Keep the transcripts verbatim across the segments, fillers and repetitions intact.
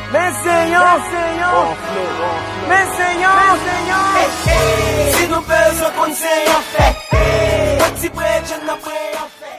Men se yon, men se yon, men se yon, men se yon. Si nou bezwen konn se yon fè, pati bredjenn nan pre yon fè.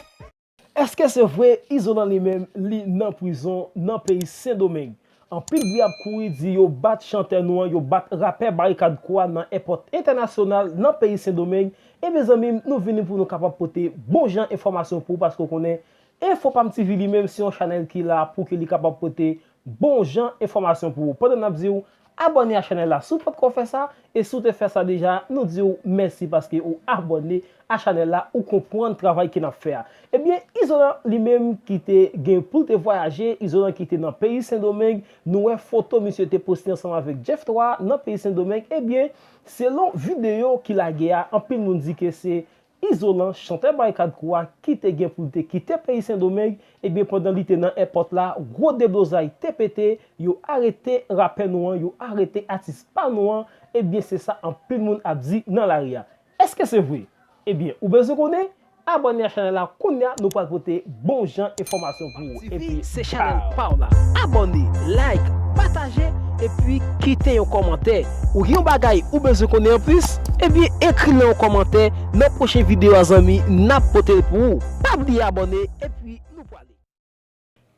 Èske se vre Izolan li menm li nan prizon nan peyi Sendomeng? Anpil bri ap kouri di yo bat chantè nou an, yo bat rapè Barikad Kou a nan èpòt entènasyonal nan peyi Sendomeng. Ebyen zanmi m, nou vini pou nou kapab pote bon jan enfòmasyon pou ou, paske w konnen Enfo Pam T V li menm se yon chanèl ki la pou ke li kapab pote bon jan enfòmasyon pou ou. Pandan n ap di w abòne a chanèl la, si w potko fè sa, e si w te fè sa deja, nou di w mèsi paske ou abòne a chanèl la, ou konprann travay ke n ap fè a. Ebyen, Izolan li menm ki te gen pou l te vwayaje, Izolan ki te nan peyi Sendomeng, nou wè foto misye te poste ansanm avèk Jeff twa nan peyi Sendomeng. Ebyen, selon videyo ki lage a, anpil moun di ke se Izolan, chantè Barikad Kou a, ki te gen pou l te kite peyi Sendomeng, ebyen, pandan li te nan èpòt la, gwo deblozay te pete, yo arete rapè nou an, yo arete atis pa nou an, ebyen, se sa anpil moun ap di nan lari a. Èske se vre? Ebyen, ou bezwen konnen? Abòne a chanèl la kounye a, nou pral pote bon jan enfòmasyon pou ou. Epi se chanèl pa w la. Abòne, like, pataje, epi kite yon kòmantè. Ou gen yon bagay ou bezwen konnen anplis? Ebyen, ekri l nan yon kòmantè. Nan pwochen videyo a, zanmi, n ap pote l pou ou. Pa bliye abòne, epi nou prale.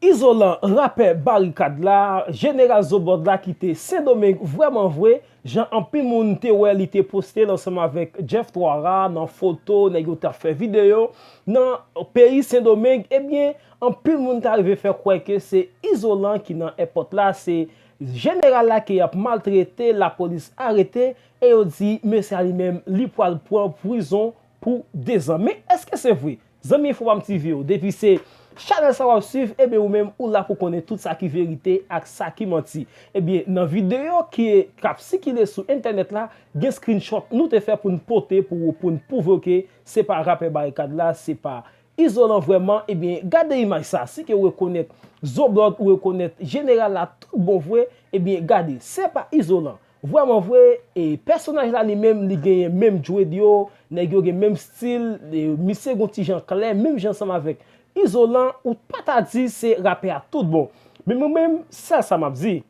Izolan, rapè Barikad la, jeneral Zobòd la ki te Sendomeng vrèman vre, jan anpil moun te wè li te poste l ansanm avèk Jeff Twara nan foto, nèg yo t ap fè videyo nan peyi Sendomeng, ebyen, anpil moun ta rive fè kwè ke se Izolan ki nan èpòt la, se jeneral la ke y ap maltrete, lapolis arete, e yo di mesye a li menm, li pral pran prizon pou dezan. Men èske se vre? Zanmi Enfo Pam T V yo, depi se chanèl sa w ap swiv, ebyen ou menm ou la pou konnen tout sa ki verite ak sa ki manti. Ebyen, nan videyo ki k ap sikile sou entènèt la, gen screenshot nou te fè pou n pote pou ou, pou n pwouve w ke se pa rapè Barikad la, se pa Izolan vrèman. Ebyen, gade imaj sa, si ke w rekonèt Zobòd, ou rekonèt jeneral la tout bon vre, ebyen, gade, se pa Izolan. Vrèman vre, e pèsonaj la li menm, li genyen menm dread yo, nèg yo gen menm stil, e misye gon ti jan klè, menm jan ansanm avèk Izolan, ou pa ta di se rapè a tout bon. Men mwen menm, sèl sa m ap di,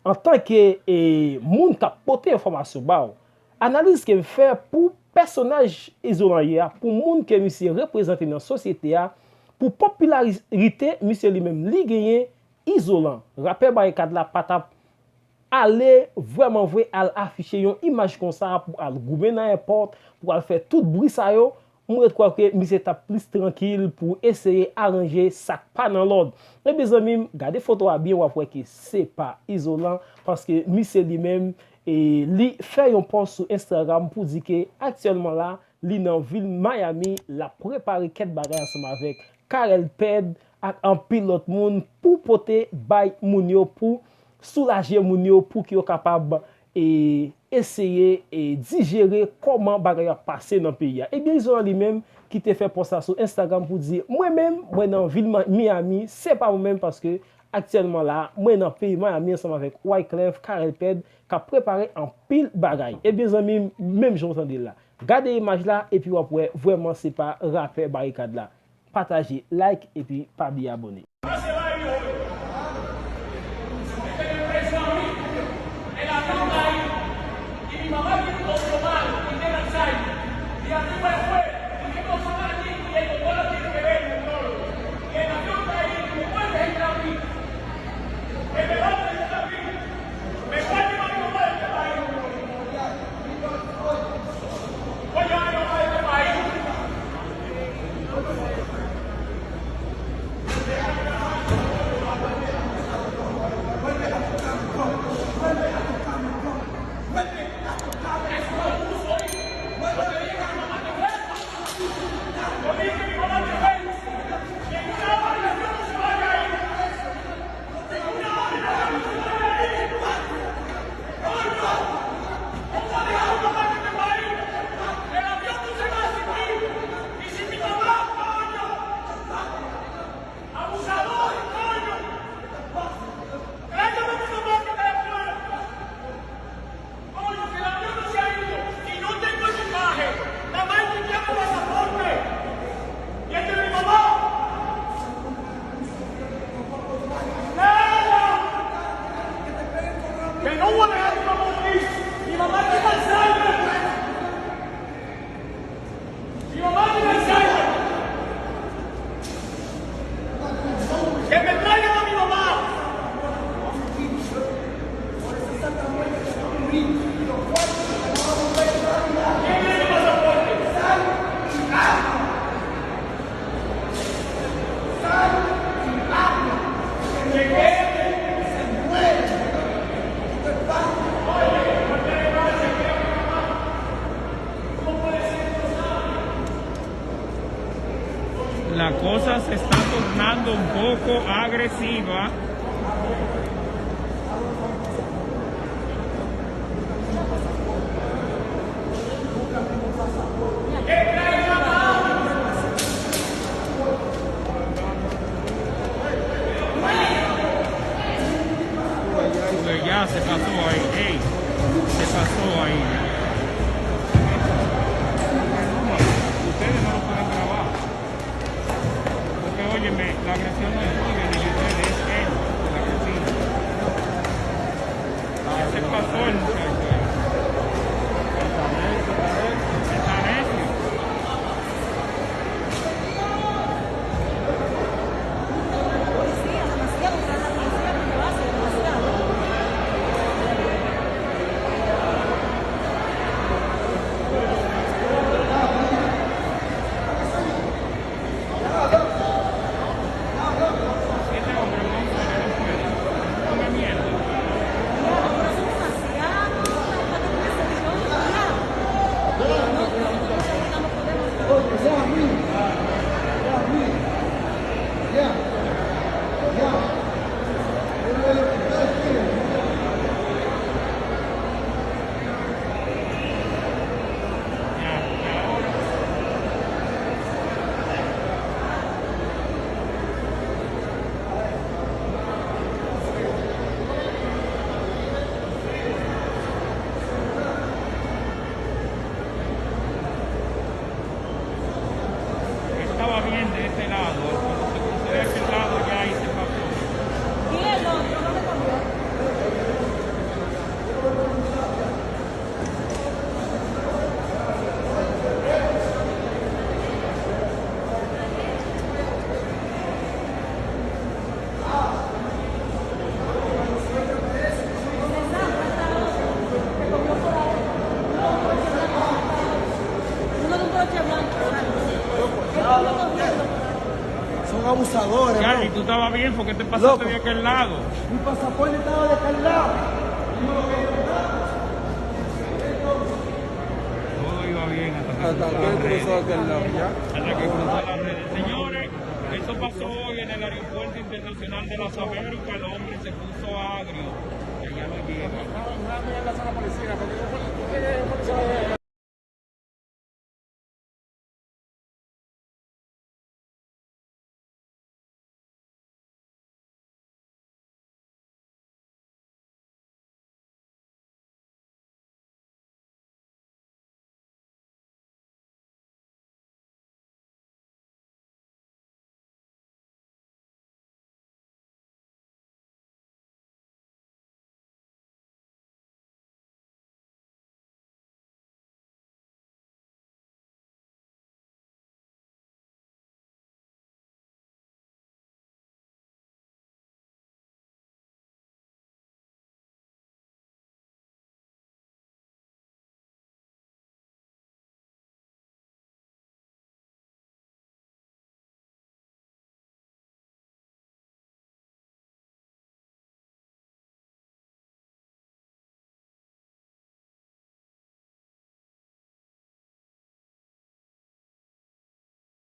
antanke, e, moun k ap pote enfòmasyon ba w, analiz ke m fè pou pèsonaj Izolan ye a, pou moun ke misye reprezante nan sosyete a, pou popilarite misye li menm li genyen, Izolan, rapè Barikad la pa t ap ale vrèman vre al afiche yon imaj konsa pou al goumen nan èpòt, pou al fè tout bri sa yo, mwen ret kwè ke misye t ap plis trankil pou eseye aranje sa k pa nan lòd. Ebyen zanmi m, gade foto a byen, w ap wè ke se pa Izolan, paske misye li menm, e, li fè yon pòs sou Instagram pou di ke aktyèlman la, li nan vil Miami, l ap prepare kèk bagay ansanm avèk Carel Pèd ak anpil lòt moun pou pote bay moun yo, pou soulaje moun yo, pou ke yo kapab, e, eseye, e, dijere kòman bagay yo ap pase nan peyi a. Ebyen, Izolan li menm ki te fè pòs la sou Instagram pou di, mwen menm, mwen nan vil Ma-, Miami, se pa mwen menm paske aktyèlman la, mwen nan peyi Miami ansanm avèk Wyclef, Carel Pèd, k ap prepare anpil bagay. Ebyen, zanmi m, menm jan w tande l la. Gade imaj la, epi w ap wè vrèman se pa rapè Barikad la. Pataje, like, epi pa bliye abòne. Cosa se está tornando un poco agresiva. Porque ya se pasó ahí, ey, se pasó ahí. Ustedes no lo pueden grabar. Porque, óyeme, la agresión no es tuya ni de ustedes, es él, la agresión. Ya se pasó el muchacho. Está necio. Estaba bien de este lado, cuando se cruzó de aquel lado ya ahí se pasó. Son abusadores, Charlie, bro. Tú estabas bien, ¿por qué te pasaste de aquel lado? Mi pasaporte estaba de aquel lado. Todo iba bien hasta que cruzó la red. Hasta que cruzó la red. Señores, eso pasó hoy en el aeropuerto internacional de las Américas. El hombre se puso agrio. Que ya no llega.